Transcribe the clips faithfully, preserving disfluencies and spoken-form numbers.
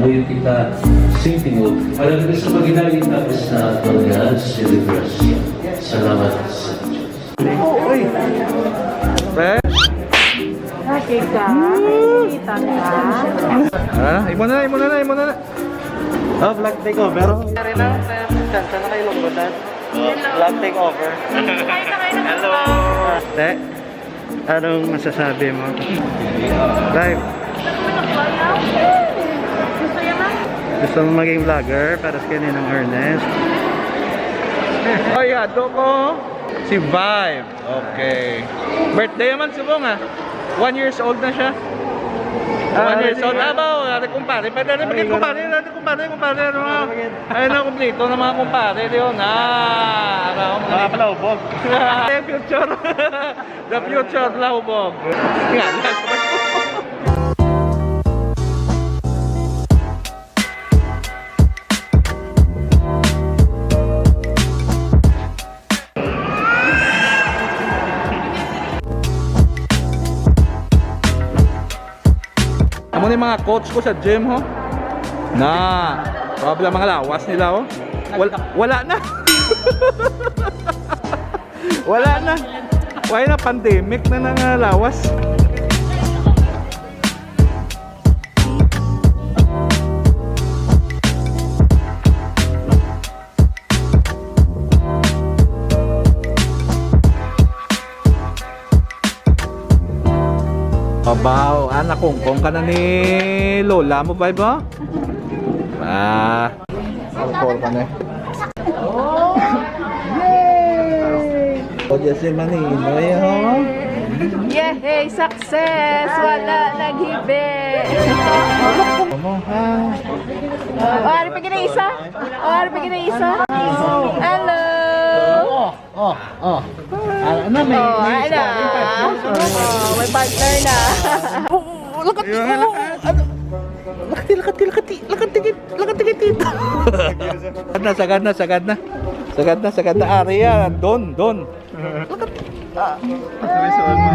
Kita sing tingog para sa paghinay tapos na at mga selebrasyon. Salamat sa Diyos. Uy! Pre? Nakita? Nakita ka? Ah, imo na, imo na, imo na. Oh, vlog takeover. Sorry na, sir. Saan na kayo lunggotan? Vlog takeover. Hello. Te, anong masasabi mo? Live. Gusto mo maging vlogger para sa kanya ng Ernest? Ay, ato ko. Si Vibe. Okay. Birthday naman subong, ah. One years old na siya. Ah, one years old. Ah, ba, oh, ate, kumpare. Pwede rin maging kumpare, ate, kumpare, kumpare, ano, mga, ayun na, kumpleto ng mga kumpare, di yun? Ah, ano, mga palaubog. The future. The future, palaubog. Nga, Amo ni mga coach ko sa gym, ho. Na, wala mga lawas nila, oh. Wal-, wala na. Wala na. Wala na, pandemic na nang, ah, lawas. Abaw, ah, nakungkong ka na ni Lola mo, Vibe, oh? Ah. Ang call ka na eh. O, di si Maninoy, oh. Yay! Success! Wala naghibi! Ano, ha? O, ari pa gina isa? O, ari pa gina isa? Hello! Oh, oh. Ah, ano, may, oh, may ano? Sparring partners or oh, may partner na. Oh, oh, lakati, oh, ano? Lakati, lakati, lakati, lakati, lakati, lakati. Sagad na, sagad na, sagad na. Sagad na, sagad na. Ari, ah, don, don. Lakati. Ah.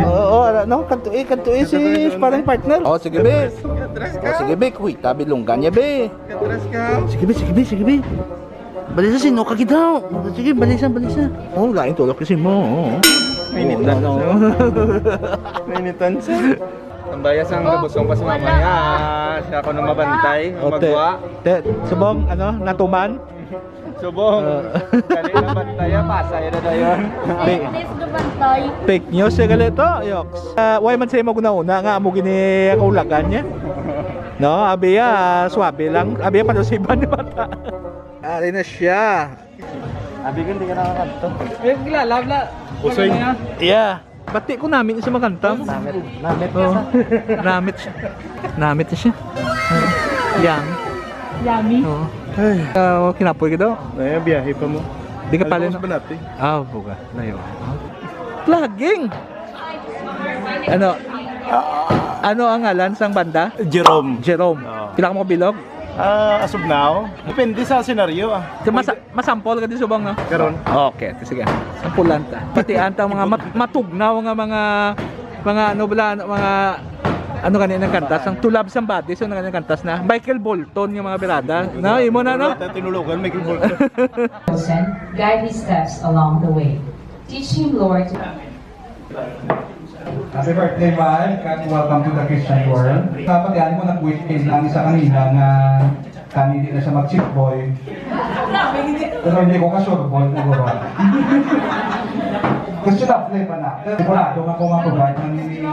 Oo, oh, ano, kanto eh, kanto eh, si sparring partner. Oh, sige, be. Oh, sige, be. Uy, tabi lunggan niya, be. Sige, be, sige, be, sige, be. Balisa, sino ka gid daw? Sige, balisa, balisa. Oh, lain tulog kasi mo. Oh. Mainitan siya. Mainitan siya. Ang bayas ang gabusong pa sa mamaya. Siya ako nang mabantay, ang magwa. Te, subong, ano, natuman? Subong. Ah. Dali na bantay, ah, pasay na dayon. Fake, fake news siya gali to, Yoks. Ah, why man sa imo guna-una nga amo gini kaulagan niya? No, abi ya, ah, swabe lang. Abi ya, panusiban ni bata. Ari na siya. Abi ko, hindi ka nakakanto. Eh, kilala, bla. Usoy. Ano nga? Yeah. Bati ko namin sa magkanta mo. Namit, namit. Oh. Namit siya. Namit siya. Yang. Yummy. Oh. Ay. Ah, kinapoy ka daw. Ay, biyahe pa mo. Di ka pala. Alam mo na. Sa Banati. Ah, buka. Layo. Vlogging. Ano? Ano ang ngalan sang banda? Jerome. Jerome. Oo. Pila ka mo bilog? Ah, as of now, depende sa senaryo, ah. Sa masa-, masample ka din subong, no? Karon? Okay, sige. Sampulan ta. Pati anta mga mat-, matugnaw nga mga, mga ano bala, mga ano gani nang kantas, ang To Love Somebody, so nang kantas na. Michael Bolton nga mga birada. No, imo na, no? Tinulogan, Michael Bolton. Wilson, guide these steps along the way. Teach him, Lord. Happy birthday, Val, kag welcome to the Christian world. Kapag yan mo, nag-wish din lang sa kanila nga kami hindi na siya mag-chick boy. Pero hindi ko ka-sure boy, siguro. Gusto na play pa na. Sigurado nga kung ma-provide man ni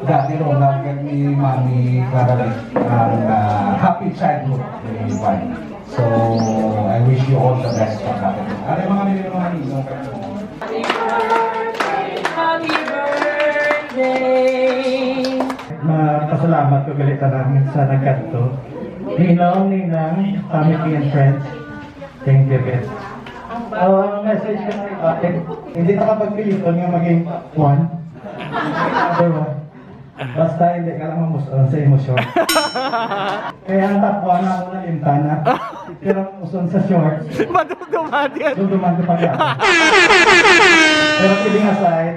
Daddy Ronald kag ni Mami Clara ang, ah, happy childhood ni Val. So, I wish you all the best for that. Ano yung mga nilito mga ninong? Happy birthday, happy birthday. Mapasalamat ko gali tanan sa nagkanto. Ninong, Ninang, family and friends. Thank you, guys. Oh, ang message ko sa iba, eh, hindi na kapagpilitan nga maging one. Diba? Basta hindi ka lang mamuson sa emosyon. Kaya ang takwa na ako na lintana. Pero mamuson sa short. Madumduman yan. Dumduman ko pa yan. Pero kidding aside,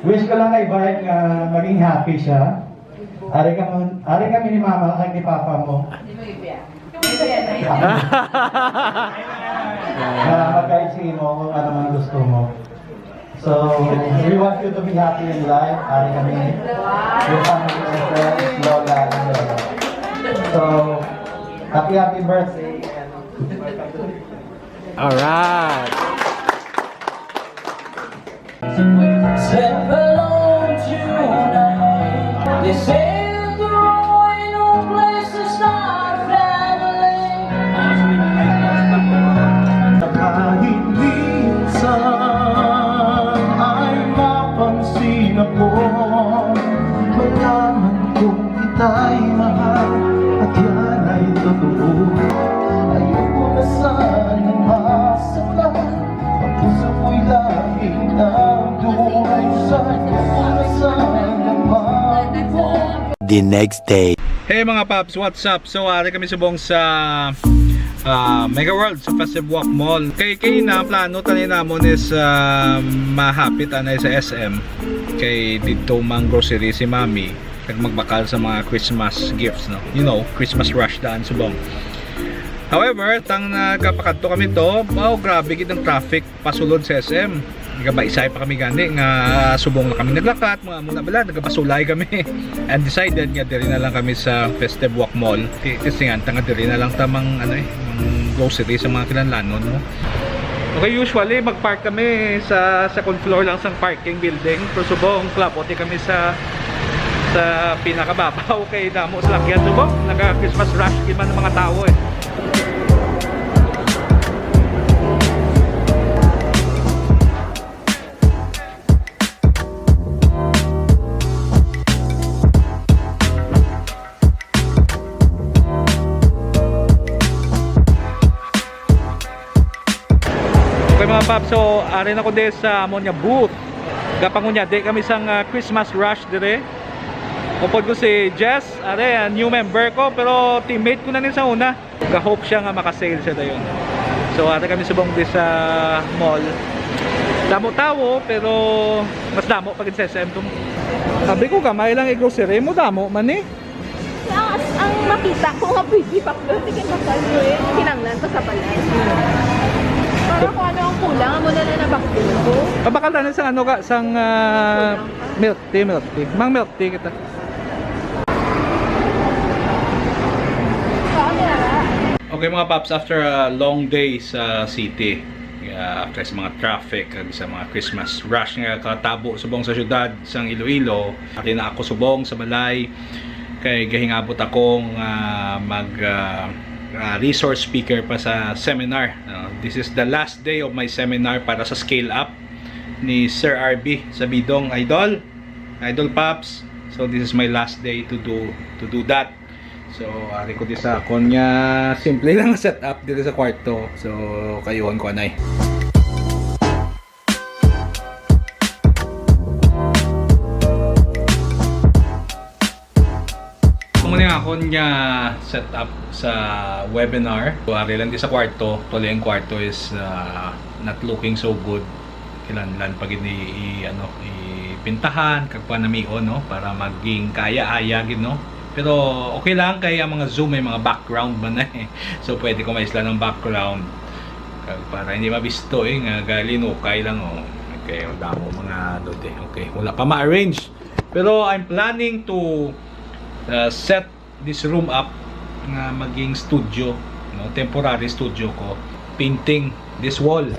wish ko lang kay Vibe nga maging happy siya. Ari ka man, ari kami ni mama kag ni papa mo. Na magkaisip mo kung ano man gusto mo. So, we want you to be happy in life. Ari kami, your family and friends, Lola and Lola. So, happy, happy birthday. Alright. Step alone tonight. They say the road ain't no place to start family. Kahit minsan ay mapansin ako, malaman kong kita'y mahal at yan ay totoo. Ayoko na sanang masaktan. Ang puso ko'y laging nagdurusa. Ayoko na sanang mahal. The next day. Hey mga paps, what's up? So, ari kami subong sa ah, Mega World sa Festive Walk Mall. Kay kay na plano tani namon is ah, mahapit anay sa S M. Kay didto mang grocery si Mami kag magbakal sa mga Christmas gifts, no? You know, Christmas rush daan subong. However, tang nagapakadto kami to, wow, grabe gid ang traffic pasulod sa S M. Nagabaysay pa kami gani nga subong na kami naglakat, mga muna bala, nagapasulay kami. And decided nga diri na lang kami sa Festive Walk Mall. Ti- Testingan ta nga diri na lang tamang ano eh, ang grocery sa mga kinahanglanon, no? Okay, usually mag-park kami sa second floor lang sa parking building. Pero subong, klabot kami sa sa pinakababaw kay damo sa lakyan subong. Naka Christmas rush gid man ang mga tao eh. Okay mga paps, so ari na ko di sa amon nga booth. Gapangunya di kami sang ah, Christmas rush dire. Upod ko si Jess, are ah, new member ko pero teammate ko na ni sa una. Ga-hope siya nga maka-sale siya dayon. So ari kami subong di sa mall. Damo tawo pero mas damo pa gid sa S M to. Sabi ko gamay lang i-grocery mo, damo man eh. Ang, ang makita ko nga pwede baklo, hindi kayo bakal mo eh. Kinanglan pa sa balay. Para kung ano ang kulang, amo na lang nabaklo ko. Pabakal tanan sang ano ka, sang ah, milk tea, milk tea. Mang milk tea kita. Saan na? Okay mga paps, after a long day sa city, uh, after sa mga traffic kag sa mga Christmas rush nga katabo subong sa syudad sang Iloilo, ari na ako subong sa balay kay gahingabot ako nga mag uh, uh, resource speaker pa sa seminar. Uh, this is the last day of my seminar para sa Scale Up ni Sir R B Sabidong, idol, idol Paps. So this is my last day to do to do that. So, ari ko di sa akon nga simple lang nga setup diri sa kwarto. So, kayuhan ko anay. Amo ni akon nga setup sa webinar. So, ari lang di sa kwarto. Actually, ang kwarto is uh, not looking so good. Kinahanglan pa gid ni i, ano, ipintahan kag panamion, no, para maging kaya-aya gid, no. Pero okay lang kay ang mga Zoom may mga background man eh. So pwede ko maisla ng background kag para hindi mabisto eh nga galinukay lang, oh. Okay, ang damo mga ano di. Okay, wala pa ma-arrange. Pero I'm planning to uh, set this room up nga maging studio, no, temporary studio ko. Painting this wall,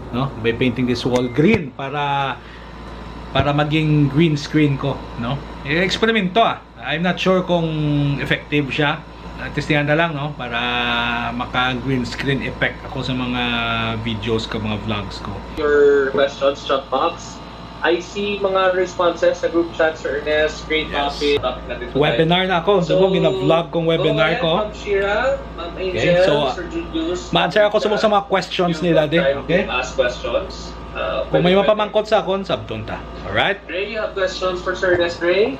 no, by painting this wall green para para maging green screen ko, no. Eksperimento ah. I'm not sure kung effective siya. Uh, testingan na lang, no, para maka green screen effect ako sa mga videos ko, mga vlogs ko. Your questions, chat box. I see mga responses sa group chat, Sir Ernest, great Yes. topic, topic na din po tayo. Webinar na ako. So, So, gina-vlog kong go webinar ahead, ko. Ma'am Shira, Ma'am Angel, Okay, so, Sir Julius, ma-answer ako sa mga questions you nila, have di? time Okay? to ask questions. Uh, Kung may pwede mapamangkot sa akon, sabton ta. Alright? Ray, you have questions for Sir Ernest Ray?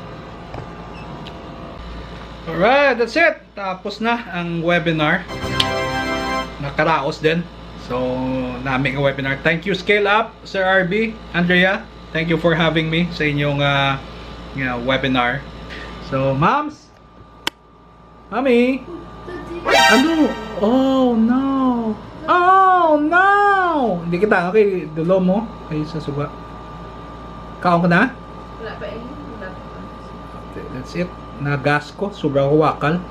Alright, that's it. Tapos na ang webinar. Nakaraos din. So, nami nga webinar. Thank you, Scale Up, Sir R B, Andrea. Thank you for having me sa inyong ah, nga webinar. So, moms? Mommy? Ano? Oh, no. Oh, no! Hindi kita. Okay, dulo mo. Ay, sa suga. Kaon ka na? Wala pa eh. Wala pa. Okay, that's it. Nagas ko. Sobra ko wakal.